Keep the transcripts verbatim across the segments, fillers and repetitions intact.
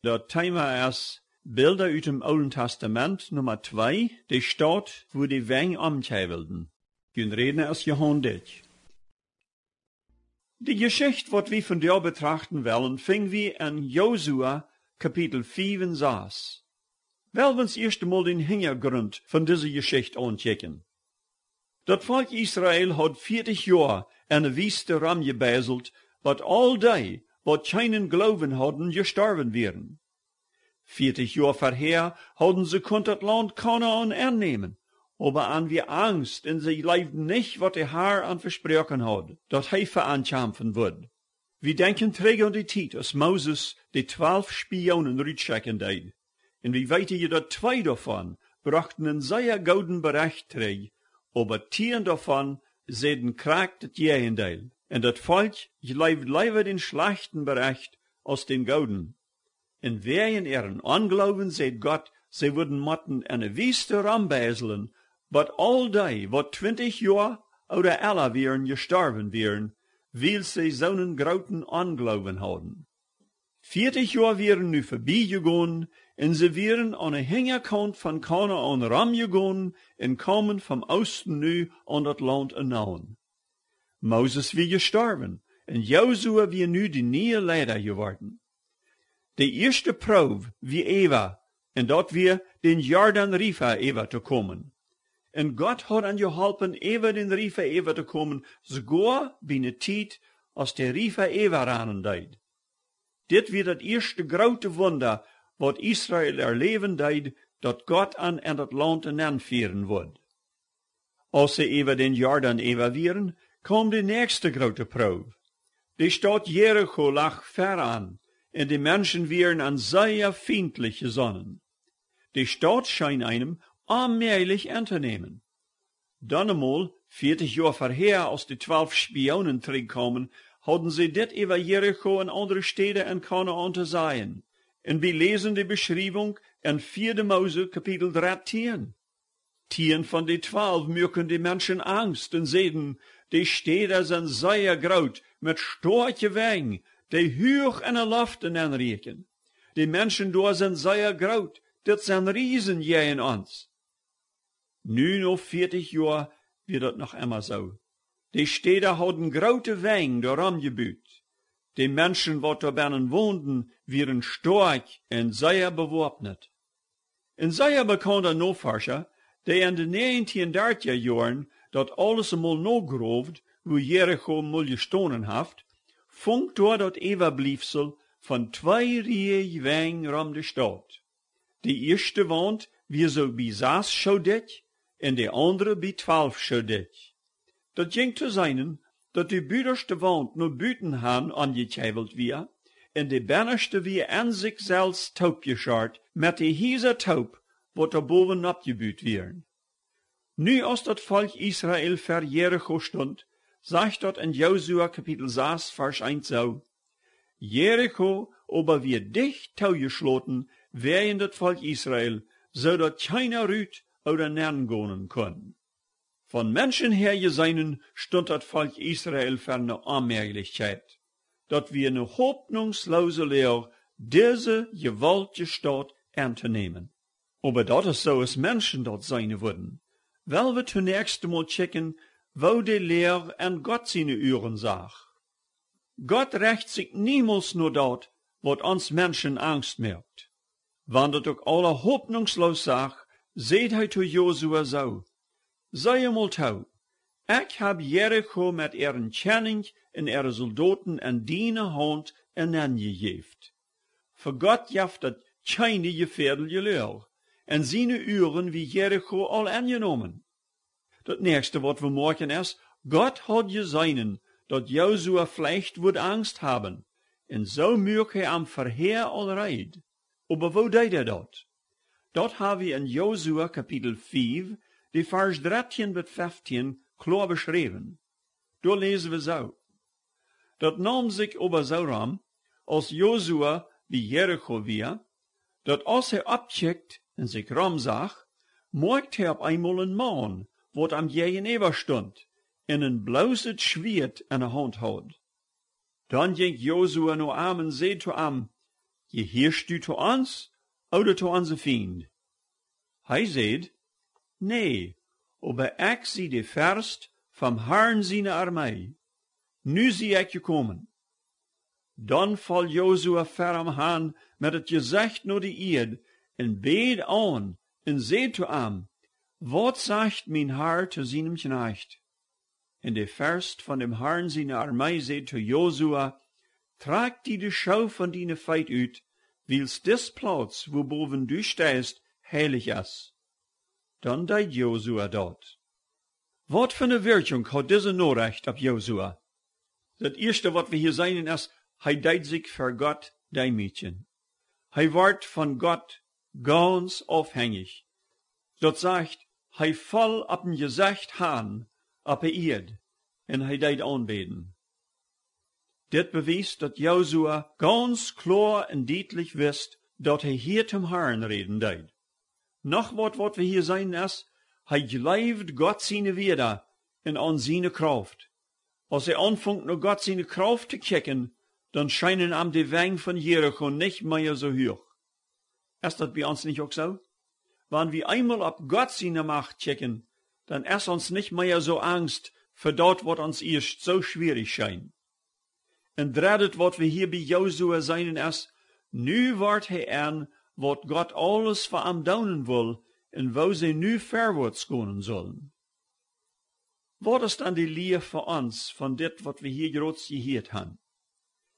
Daut Thema es Bilda ut dem Oolen Testament, Numma twee, de Staut, wua de Wenj omkjeibelden. Jun Rädna es Johan Dyck. De Jeschicht, waut wie vondoag betrachten wellen, finj wie en Josua, Kapitel fief un sas. Well wie ons ieescht mol dän Hinjagrunt von dise Jeschicht aunkjikjen. Daut Volkj Israel haud vieetich Joa enne Wiest romjebeiselt, bat aul dee, waut kjeenen Gloowen hauden, jestorwen wieren. Vieetich Joa verhäa hauden see kunt daut Launt Kanaan ennämen, oba an wia Angst un see jleewden nich, waut de Har an vesproaken haud, daut hee fa an kjamfen wudd. Wie denkjen trigj aun de Tiet, aus Moses de twalf Spionen rutschekjen deed. Un wie weeten je, daut twee doavon brochten een sea gooden Berecht trigj, oba tieen doavon säden krakjt daut Jäajendeel. Un daut Volkj jleewd leewa dän schlajchten Berecht aus dän gooden. Un wäajen äaren Ongloowen säd Gott, see wudden motten enne Wiest rombeislen, bat aul dee, waut twintich Joa ooda ella wieren, jestorwen wieren, wiels see soonen grooten Ongloowen hauden. Vieetich Joa wieren nu verbie jegonen, un see wieren aune Hinjakaunt von Kanaan romjegonen un kaumen vom Oosten nu aun daut Launt enaun. Moses wia jestorwen, un Josua wia nu de niee Leida jeworden. De ieeschte Proow wia äwa, un daut wia, dän Jordan Riefa äwa to komen. Un Gott haud an jeholpen, äwa dän Riefa äwa to komen, soogoa bie ne Tiet, aus de Riefa äwaranen deed. Dit wia daut ieeschte groote Wunda, waut Israel erläwen deed, daut Gott an en daut Launt enenfieren wudd. Aus see äwa dän Jordan äwa wieren, kaum de näakjste groote Proow. De Staut Jericho lach ver an, un de Menschen wieren an sea fientlich jesonnen. De Staut scheen eenem onmäajlich entonämen. Donnemol, vieetich Joa verhäa, aus de twalf Spionen trigj kaumen, hauden see dit äwa Jericho un aundre Städa en Kanaan to sajen. Un wie läsen de Beschriewunk en vieede Mose, Kapitel dartieen. Tieen von de twalf muaken de Menschen Angst un säden: "De Städa sent sea groot, met stoakje Wenj, dee huach enne Loft enenrieekjen. De Menschen doa sent sea groot, dit sent Riesen jäajen ons." Nu, no vieetich Joa, wia daut noch emma soo. De Städa hauden groote Wenj doarom jebut. De Menschen, waut doa bennen wonden, wieren stoakj un sea bewopnet. Een sea bekaunda Noforscha, dee en de näajentieen dartja Joaren daut aules emol nogroowd, wua Jericho mol jestonen haft, funk doa daut Äwabliefsel von twee Rieej Wenj rom de Staut. De ieeschte Waunt wia soo bie sas Schoo dikj un de aundre bie twalf Schoo dikj. Daut jinkj to seenen, daut de buttaschte Waunt no buten han aunjekjeibelt wia, un de bennaschte wia en sikj selfst toopjeschort met de Hiesa toop, waut doa bowen oppjebut wieren. Nu, aus daut Volkj Israel ver Jericho stunt, sajcht daut en Josua Kapitel sas, Varsch eent soo: "Jericho oba wia dicht toojeschloten wäajen daut Volkj Israel, soo daut kjeena rut ooda nenn gonen kunn." Von Menschen häa jeseenen stunt daut Volkj Israel ver ne Onmäajlichkjeit. Daut wia ne hopninjsloose Loag, dise jewaultje Staut entonämen. Oba daut es soo, aus Menschen daut seenen wudden. Well wie toonäakjst mol kjikjen, woo de Loag en Gott siene Uagen sach. Gott recht sikj niemols no daut, waut ons Menschen Angst moakt. Wan daut uk aula hopninjsloos sach, säd hee to Josua soo: "See emol too, ekj hab Jericho met äaren Kjennich un äare Soldoten en diene Haunt enenjejäft. Fa Gott jeft daut kjeene jefäadelje Loag, un siene Uagen wia Jericho aul enjenomen." Daut näakjste, waut wie moakjen, es, Gott haud jeseenen, daut Josua veleicht wudd Angst haben, un soo muak hee am verhäa aul reed. Oba woo deed hee daut? Daut hab wie en Josua Kapitel fief, de Varsch dartieen bat feftieen, kloa beschräwen. Doa läsen wie soo: Daut neem sikj oba soo rom, aus Josua bie Jericho wia, daut aus hee oppkjikjt un sikj romsach, moakjt hee opp eemol een Maun, waut am jäajenäwa stunt, un een bloosset Schwieet enne Haunt haud. Dan jinkj Josua no am un säd to am: Jehieescht du to ons ooda to onse Fiend? Hee säd: Nä, oba ekj sie de Ferst vom Harn siene Armee. Nu sie ekj jekomen. Dan foll Josua ver am han met daut Jesecht no de Ieed un bäd aun un säd to am: Waut sajcht mien Har to sienem Kjnajcht? Un de Ferst von däm Harn siene Armee säd to Josua: Trakj die de Schoo von diene Feet ut, wiels dis Plauz, wua bowen du steist, heilich es. Dan deed Josua daut. Waut fa ne Wirkjunk haud dise Norecht opp Josua? Daut ieeschte, waut wie hia seenen, es, hee deed sikj ver Gott deemietjen. Hee wort von Gott gaunz aufhenjich. Daut sajcht, hee foll opp sien Jesecht han opp de Ieed un hee deed aunbäden. Dit bewiest, daut Josua gaunz kloa un dietlich wist, daut hee hia toom Harn räden deed. Noch waut, waut wie hia seenen, es, hee jleewd Gott siene Wieed un aun siene Krauft. Aus hee aunfunk, no Gott siene Krauft to kjikjen, dan schienen am de Wenj von Jericho nich mea soo huach. Es daut bie ons nich uk soo? Wan wie eemol opp Gott siene Macht kjikjen, dan es ons nich mea soo angst fa daut, waut ons ieescht soo schwierich schient. Un dreddet, waut wie hia bie Josua seenen, es, nu wort hee en, waut Gott aules fa am doonen wull un woo see nu verwoats gonen sullen. Waut es dan de Lia fa ons von dit, waut wie hia jrods jehieet han?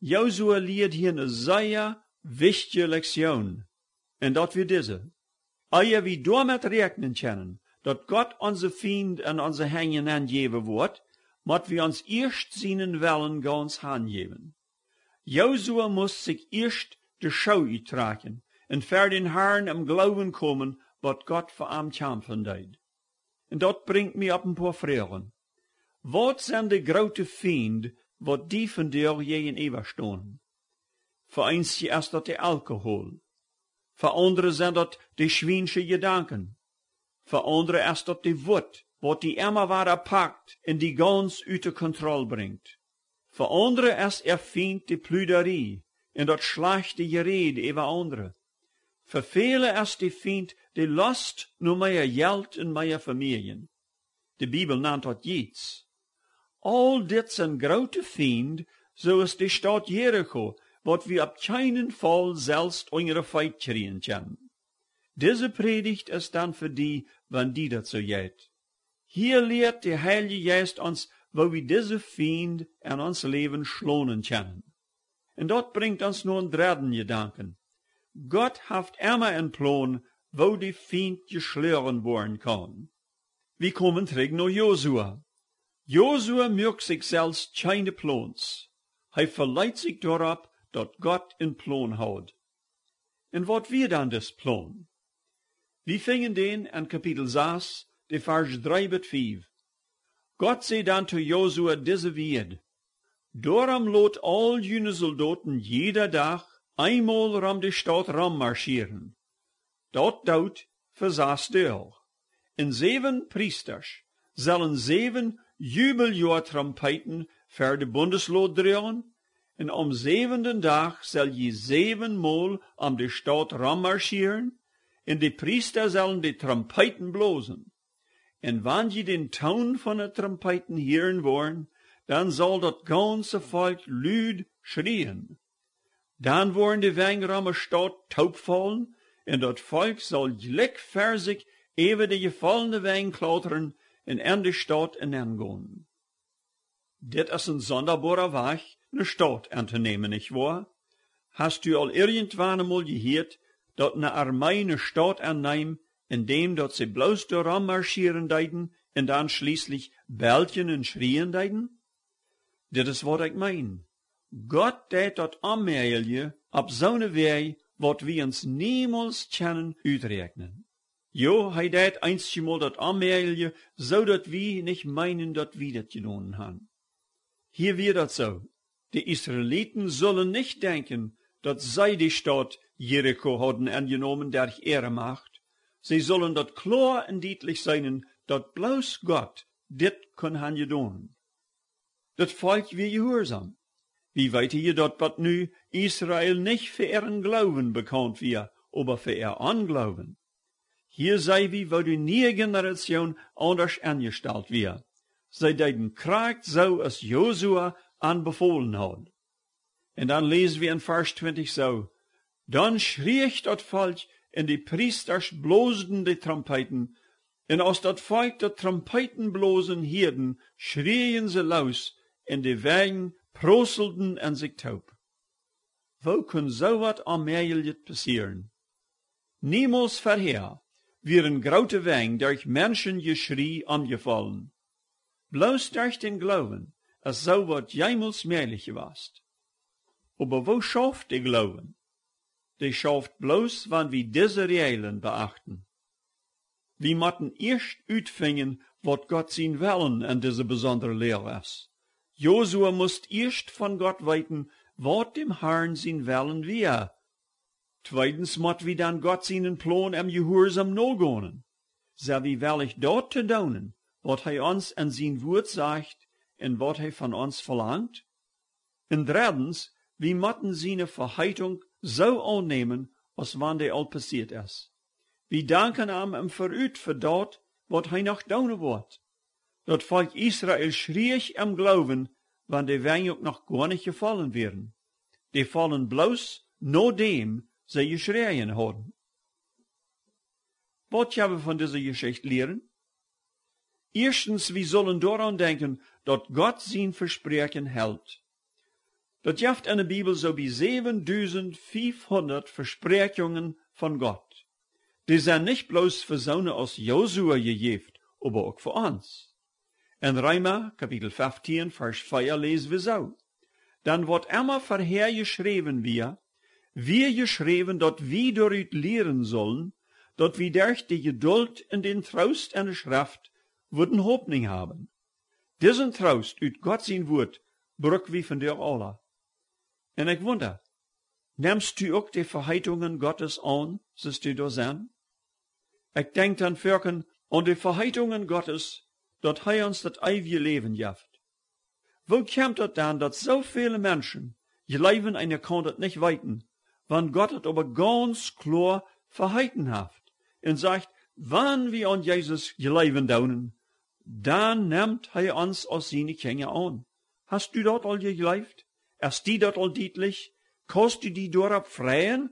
Josua lieed hia ne sea wichtje Lektion. Un daut wia dise: Ea wie doamet räakjnen kjennen, daut Gott onse Fiend en onse Henj nenjäwen woat, mott wie ons ieescht sienen Wellen gaunz hanjäwen. Josua must sikj ieescht de Schoo uttrakjen un ver dän Harn em Gloowen komen, waut Gott fa am kjamfen deed. Un daut brinjt mie opp een poa Froagen. Waut sent de groote Fiend, waut die vondoag jäajenäwa stonen? Fa eenje es daut de Alkohol. Fa aundre sent daut de schwiensche Jedanken. Fa aundre es daut de Wut, waut die emma wada pakt un die gaunz ut de Kontroll brinjt. Fa aundre es äa Fiend de Pludarie un daut schlajchte Jeräd äwa aundre. Fa väle es de Fiend de Lost no mea Jelt un mea Vemäajen. De Bibel nant daut Jiets. Aul dit sent groote Fiend, soo aus de Staut Jericho, waut wie opp kjeenen Faul selfst unja de Feet kjrieen kjennen. Dise Prädicht es dan fa die, wan die daut soo jeit. Hia lieet de Heilje Jeist ons, woo wie dise Fiend en ons Läwen schlonen kjennen. Un daut brinjt ons no een dredden Jedanken. Gott haft emma een Plon, woo de Fiend jeschloagen woaren kaun. Wie komen trigj no Josua. Josua muak sikj selfst kjeene Plons. Hee veleet sikj doaropp, daut Gott een Plon haud. Un waut wia dan dis Plon? Wie finjen dän en Kapitel sas, de Varsch dree bat fief. Gott säd dan to Josua dise Wieed: Doarom lot aul june Soldoten jieda Dach eenmol rom de Staut rom marschieren. Daut doot fa sas Doag. Un säwen Priestasch sellen säwen Jubeljoa-Trompeeten ver de Bundeslod droagen, un aum säwenden Dach sell jie säwen mol om de Staut rom marschieren, un de Priesta sellen de Trompeeten blosen. Un wan jie dän Toon von de Trompeeten hieren woaren, dan saul daut gaunze Volkj lud schrieen. Dan woaren de Wenj rom de Staut toopfaulen, un daut Volkj saul jlikj ver sikj äwa de jefaulne Wenj klautren un en de Staut nengonen. Dit es een sondaboara Wajch, ne Staut entonämen, nich woa? Hast du aul irjentwan emol jehieet, daut ne Armee ne Staut enneem, endäm daut see bloos doa rom marschieren deeden un dan schlieslich belkjen un schrieen deeden? Dit es waut ekj meen. Gott deit daut Onmäajelje opp soone Wäaj, waut wie ons niemols kjennen uträakjnen. Jo, hee deit eenjemol daut Onmäajelje, soo daut wie nich meenen, daut wie daut jedonen han. Hia wia daut soo. De Israeliten sullen nich denkjen, daut see de Staut Jericho hauden enjenomen derch äare Macht. See sullen daut kloa un dietlich seenen, daut bloos Gott dit kunn han jedonen. Daut Volkj wia jehuarsom. Wie weeten je daut, daut nu Israel nich fa äaren Gloowen bekaunt wia, oba fa äa Ongloowen. Hia seenen wie, woo de niee Generation aundasch enjestalt wia. See deeden krakjt soo, aus Josua an befolen haud. Un dan läsen wie en Varsch twintich soo: Dan schrieech daut Volkj un de Priestasch blosden de Trompeeten, un aus daut Volkj daut Trompeetenblosen hieeden, schrieejen see loos, un de Wenj prusselden en sikj toop. Woo kunn soo waut Onmäajlichet passieren? Niemols verhäa wieren groote Wenj derch Menschenjeschrie omjefollen. Bloos derch dän Gloowen es soo waut jemols mäajlich jewast. Oba woo schauft de Gloowen? Dee schauft bloos, wan wie dise Räajlen beachten. Wie motten ieescht utfinjen, waut Gott sien Wellen en dise besondre Loag es. Josua musst ieescht von Gott weeten, waut däm Harn sien Wellen wia. Tweedens mott wie dan Gott sienen Plon em Jehuarsaum nogonen. Sent wie wellich daut to doonen, waut hee ons en sien Wuat sajcht un waut hee von ons velangt? Un dreddens, wie motten siene Veheetunk soo aunnämen, aus wan dee aul passieet es. Wie danken am em Verut fa daut, waut hee noch doonen woat. Daut Volkj Israel schrieech em Gloowen, wan de Wenj uk noch goanich jefollen wieren. Dee follen bloos, nodäm see jeschräajen hauden. Waut kjenn wie von dise Jeschicht lieren? Ieeschtens, wie sellen doaraun denkjen, daut Gott sien Vespräakjen helt. Daut jeft en de Bibel soo bie säwendusent fiefhundat Vespräakjungen von Gott. Dee sent nich bloos fa soone aus Josua jejäft, oba uk fa ons. En Reema, Kapitel feftieen, Varsch vea, läsen wie soo: Dan waut emma verhäa jeschräwen wia, wia jeschräwen, daut wie doarut lieren sullen, daut wie derch de Jedult un dän Troost en de Schreft wudden Hopninj haben. Disen Troost ut Gott sien Wuat bruck wie vondoag aula. Un ekj wunda, nemst du uk de Veheetungen Gottes aun, soo aus du doa sitst? Ekj denkj dan foaken aun de Veheetungen Gottes, daut hee ons daut eewje Läwen jeft. Woo kjemt daut dan, daut soo väle Menschen jleewen, eena kaun daut nich weeten, wan Gott daut oba gaunz kloa veheeten haft un sajcht, wan wie aun Jesus jleewen doonen, dan nemt hee ons aus siene Kjinja aun. Hast du daut aul jejleeft? Es die daut aul dietlich? Kaust du die doaropp freien?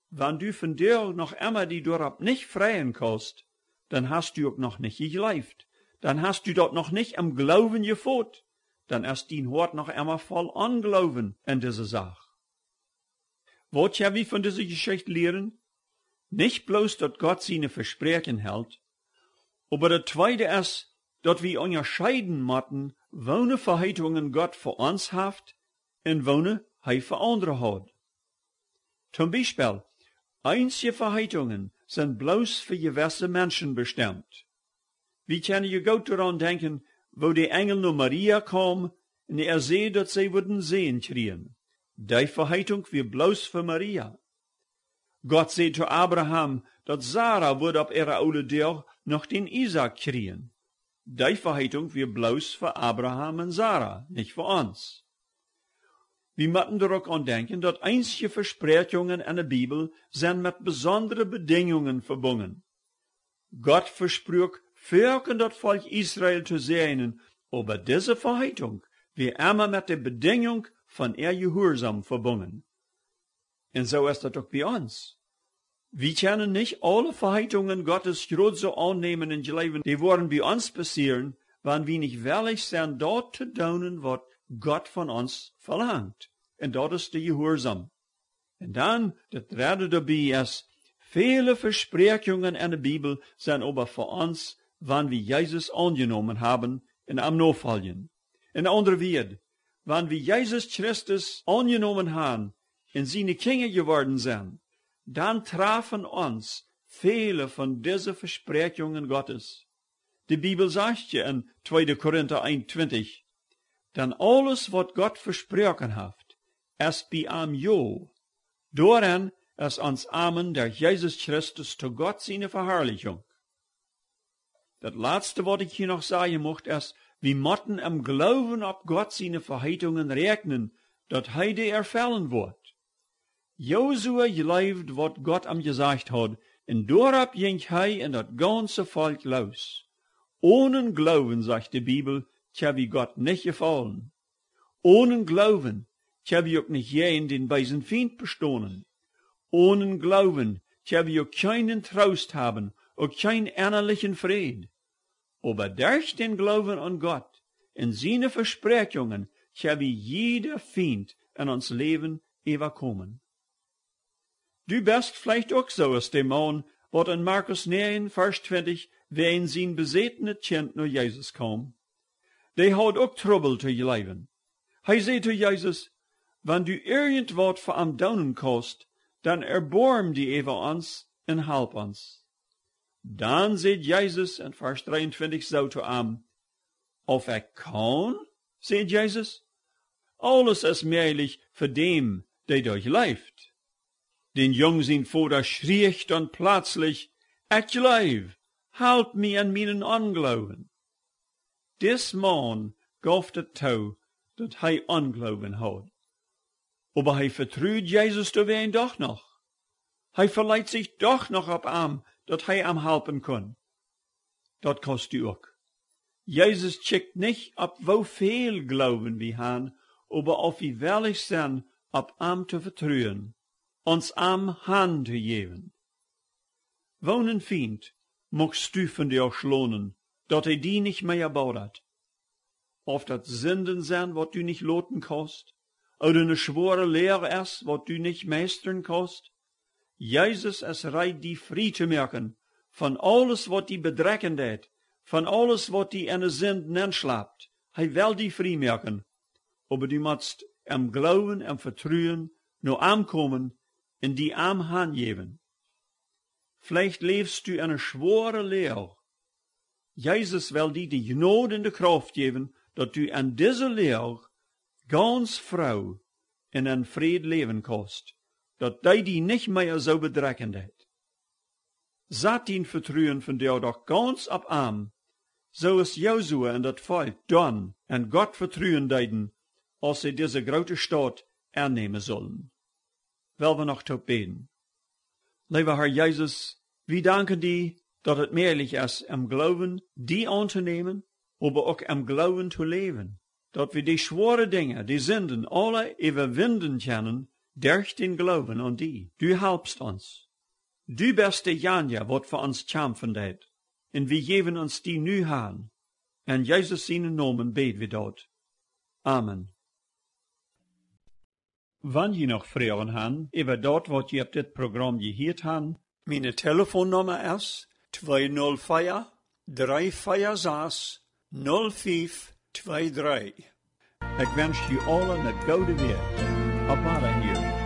Wan du vondoag noch emma die doaropp nich freien kaust, dan hast du uk noch nich jejleeft. Dan hast du daut noch nich em Gloowen jefot. Dan es dien Hoat noch emma voll Ongloowen en dise Sach. Waut kjenn wie von dise Jeschicht lieren? Nich bloos, daut Gott siene Vespräakjen helt, oba daut tweede es, daut wie unjascheeden motten, woone Veheetungen Gott fa ons haft un woone hee fa aundre haud. Toom Biespel, eenje Veheetungen sent bloos fa jewesse Menschen bestemt. Wie kjennen je goot doaraun denkjen, woo de Enjel no Maria kaum un äa säd, daut see wudd een Sän kjrieen. Dee Veheetunk wia bloos fa Maria. Gott säd to Abraham, daut Sara wudd opp äare oole Doag noch dän Isaak kjrieen. Dee Veheetunk wia bloos fa Abraham un Sara, nich fa ons. Wie motten doa uk aun denkjen, daut eenje Vespräakjungen en de Bibel sent met besondre Bedinjungen vebungen. Gott vespruak foaken daut Volkj Israel to säajnen, oba dise Veheetunk wia emma met de Bedinjunk von äa Jehuarsaum vebungen. Un soo es daut uk bie ons. Wie kjennen nich aule Veheetungen Gottes jrod soo aunnämen un jleewen, dee woaren bie ons passieren, wan wie nich wellich sent, daut to doonen, waut Gott von ons velangt. Un daut es de Jehuarsaum. Un dan, daut dredde doabie es, väle Vespräakjungen en de Bibel sent oba fa ons, wan wie Jesus aunjenomen haben un am nofoljen. En aundre Wieed, wan wie Jesus Christus aunjenomen haben un siene Kjinja jeworden sent, dan trafen ons väle von dise Vespräakjungen Gottes. De Bibel sajcht je en tweede Korinta eent twintich: Dan aules, waut Gott vesproaken haft, es bie am jo. Doaren es ons Amen derch Jesus Christus to Gott siene Veharlichunk. Daut latste, waut ekj hia noch sajen mucht, es, wie motten em Gloowen opp Gott siene Veheetungen räakjnen, daut hee dee erfellen woat. Josua jleewd, waut Gott am jesajcht haud, un doaropp jinkj hee un daut gaunze Volkj loos. Onen Gloowen, sajcht de Bibel, kjenn wie Gott nich jefaulen. Onen Gloowen kjenn wie uk nich jäajen dän beesen Fient bestonen. Onen Gloowen kjenn wie uk kjeenen Troost haben, uk kjeen ennalichen Fräd. Oba derch dän Gloowen aun Gott un siene Vespräakjungen kjenn wie jieda Fient en ons Läwen äwakomen. Du best veleicht uk soo aus de Maun, waut en Markus näajen, Varsch twintich, wäajen sien besätenet Kjint no Jesus kaum. Dee haud uk Trubbel to jleewen. Hee säd to Jesus: "Wan du irjentwaut fa am doonen kaust, dan erboarm die äwa ons un halp ons." Dan säd Jesus en Varsch dreeuntwintich soo to am: "Auf ekj kaun?" säd Jesus. "Aules es mäajlich fa däm, dee doa jleeft." Dän Jung sien Voda schrieech dan plazlich: "Ekj jleew, halp mie en mienen Ongloowen." Dis Maun jeef daut too, daut hee Ongloowen haud. Oba hee vetrud Jesus doawäajen doch noch. Hee veleet sikj doch noch opp am, daut hee am halpen kunn. Daut kaust du uk. Jesus kjikjt nich opp woo väl Gloowen wie han, oba auf wie wellich sent, opp am to vetruen, ons am han to jäwen. Woonen Fient muchst du von die schlonen, daut hee die nich mea bodat? Auf daut Sinden sent, waut du nich loten kaust, ooda ne schwoare Loag es, waut du nich meistren kaust, Jesus es reed, die frie to moaken von aules, waut die bedrekjen deit, von aules, waut die en de Sind nenschlapt. Hee well die frie moaken, oba du motst em Gloowen, em Vetruen no am komen un die am hanjäwen. Veleicht läfst du en ne schwoare Loag. Jesus well die de Jnod un de Krauft jäwen, daut du en dise Loag gaunz froo un en Fräd läwen kaust, daut dee die nich mea soo bedrekjen deit. Sat dien Vetruen vondoag doch gaunz opp am, soo aus Josua un daut Volkj don en Gott vetruen deeden, aus see dise groote Staut ennämen sullen. Well wie noch toop bäden. Leewa Har Jesus, wie danken die, daut et mäajlich es, em Gloowen die auntonämen, oba uk em Gloowen to läwen, daut wie de schwoare Dinja, de Sinden, aule äwawinjen kjennen derch dän Gloowen aun die. Du halpst ons. Du best dejanja, waut fa ons kjamfen deit. Un wie jäwen ons die nu han. En Jesus sienen Nomen bäd wie daut. Amen. Wan jie noch Froagen han äwa daut, waut jie opp dit Program jehieet han, miene Telefonnumma es twee null vea, dree vea sas, null fief twee dree. Ekj wensch jie aule ne goode Wäakj. Opp Wadahieren.